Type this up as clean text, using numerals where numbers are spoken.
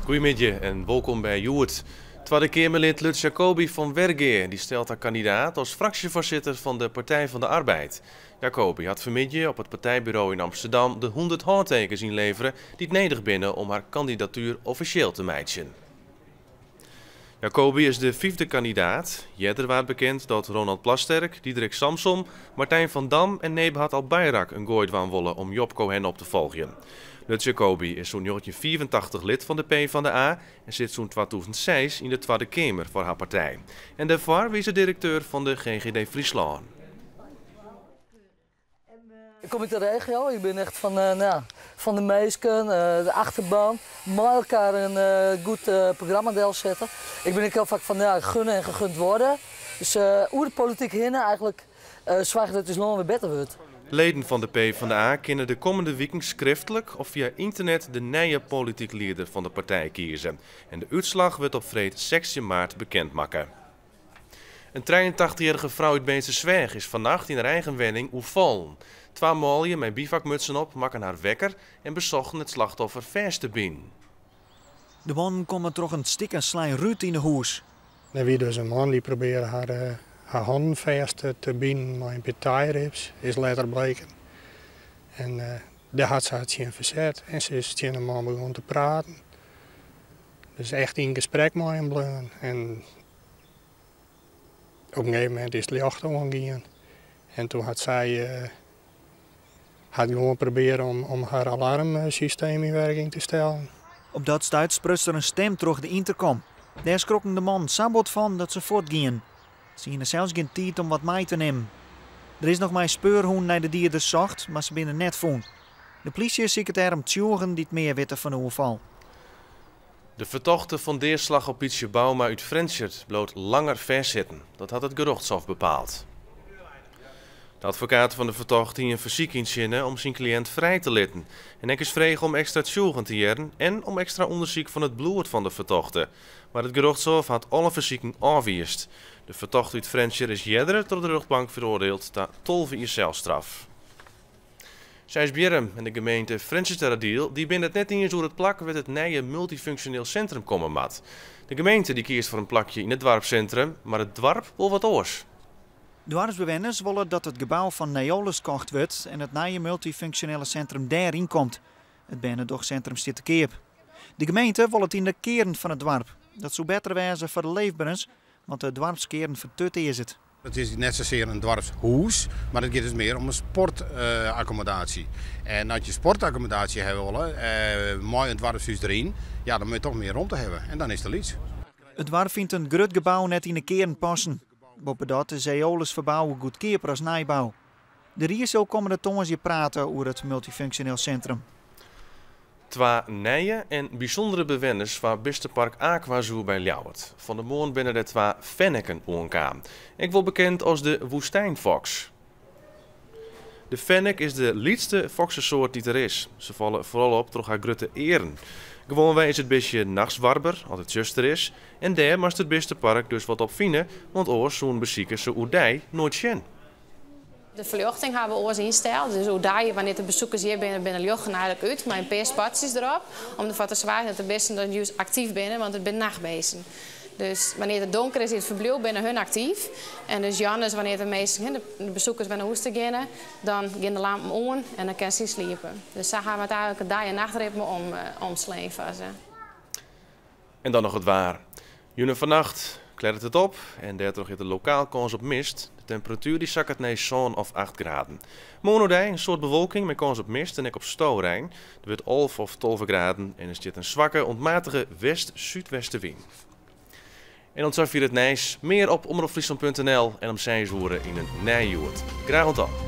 Goeiemiddei en wolkom by Hjoed. Twadde Keamerlid Lutz Jacobi fan Wergea dy stelt har kandidaat as fraksjefoarsitter fan de Partij van de Arbeid. Jacobi hat fanmiddei op it partijburo yn Amsterdam de 100 hântekens ynlevere dy't nedich binne om har kandidatuer offisjeel te meitsjen. Jacobi is de fyfde kandidaat. Earder waard bekend dat Ronald Plasterk, Diederik Samsom, Martijn van Dam en Nebahat Albayrak in goai dwaan wolle om Job Cohen op te folgjen. Lutz Jacobi is sûnt 1985 lid fan de PvdA en sit sûnt 2006 yn de Twadde Keamer foar har partij. En dêrfoar wie se direkteur fan de GGD Fryslân. Ik kom út de regio, ik bin echt fan, nou, fan de minsken, de achterban. Mei elkoar in goed programma delsette. Ik bin ek hiel faak fan ja, gunne en gegund wurde. Dus oer de polityk hinne eigentlik soargje dat ús lân wer better wurdt. Leden fan de PvdA kinne de kommende wiken skriftlik of fia ynternet de nije polityk lieder fan de partij kieze. En de útslach wurdt op freed 16 maart bekend makke. In 83-jierrige frou út Beetstersweach is fannacht yn har eigen wenning oerfallen. Twa manlju mei bivakmutsen op makken har wekker en besochten it slachtoffer fêst te binen. De mannen komme troch in stikken slein rút yn 'e hûs. Der wie dus in man dy't probearre har hannen fêst te binen mei in pear tie-rips, is letter bleken. En dêr hat se har tsjin ferset en se is tsjin de man begûn te praten. Dus echt yn gesprek mei him bleaun. En op in gegeven momint is it ljocht oangien en toen hat sy hat gewoan probearre om har alarmsysteem yn werking te stellen. Op dat stuit spruts der in stim troch de ynterkom. Dêr skrokken de mannen sa bot fan dat se fuortgienen. Se hiene sels gjin tiid om wat mei te nimmen. Der is noch mei speurhûnen nei de dieders socht, mar se binne net fûn. De plysje siket dêrom tsjûgen dy't mear witte fan de oerfal. De fertochte fan deaslach op Pytsje Bouma út Frjentsjer bliuwt langer fêstsitten. Dat hat it gerjochtshof bepaald. De advokaat fan de fertochte hie in fersyk yntsjinne om syn kliïnt frij te litten. En ek is frege om ekstra tsjûgen te hearren en om ekstra ûndersyk fan it bloed fan de fertochte. Mar it gerjochtshof hat alle fersiken ôfwiisd. De fertochte út Frjentsjer is earder troch de rjochtbank feroardield ta 12 jier selstraf. Seisbierrum en de gemeente Frjentsjerteradiel dy binne it net iens oer it plak wêr't it nije multyfunksjoneel sintrum komme moat. De gemeente dy kiest foar in plakje yn it doarpssintrum, mar it doarp wol wat oars. Doarpsbewenners wolle dat it gebou fan Neolus kocht wurdt en it nije multyfunksjonele sintrum dêryn komt. It bernedochsintrum stiet te keap. De gemeente wol it yn de kearn fan it doarp. Dat soe better wêze foar de leefberens, want de doarpskearn fertutearzet. It is net sasear in doarpshûs, mar it giet dus mear om in sportakkommodaasje. En as je sportakkommodaasje hawwe wolle, mei in doarpshûs deryn, ja, dan moat je toch mear romte hawwe en dan is it te lyts. It doarp fynt in grut gebou net yn de kearn passen. Boppedat is Aeolus ferbouwe goedkeaper as nijbou. De rie sil kommende tongersdei prate oer it multyfunksjoneel sintrum. Twa nije en bysûndere bewenners foar bistepark AquaZoo by Ljouwert. Fan 'e moarn binne der twa fenneken oankaam. Ek wol bekend as de woestynfoks. De fennek is de lytste foksesoart dy't der is. Se falle foaral op troch har grutte earen. Gewoanwei is it bistje nachts warber, as it tsjuster is. En dêr moast it bistepark dus wat op fine, want oars soene besikers se oerdei noait sjen. De ferljochting hawwe we oars ynsteld. Dus oerdei, wannear't de besikers hjir binne, binne de ljochten eigentlik út mei in pear spatsjes derop. Om derfoar te soargjen dat de bisten dan júst aktyf binne, want it binne nachtbisten. Dus wannear't it donker is yn it ferbliuw, binne hun aktyf. En dus jûns, wannear't de minsken, de besikers wer nei hûs ta geane, dan gean de lampen oan en dan kinne sy sliepe. Dus sa hawwe we it eigentlik it dei- en nachtritme omslein foar se. En dan noch it waar. Jûn en fannacht klearret it op en dêrtroch is der lokaal kâns op mist. De temperatuer dy sakket nei 7 of 8 graden. Moarn oerdei in soad bewolking mei kâns op mist en ek op storein. Der wurdt 11 of 12 graden en der stiet in swakke oant matige west-súdwestewyn. En oant safier it nijs. Mear op omropfryslan.nl en om 6 oere yn in nij Hjoed. Graach oant dan.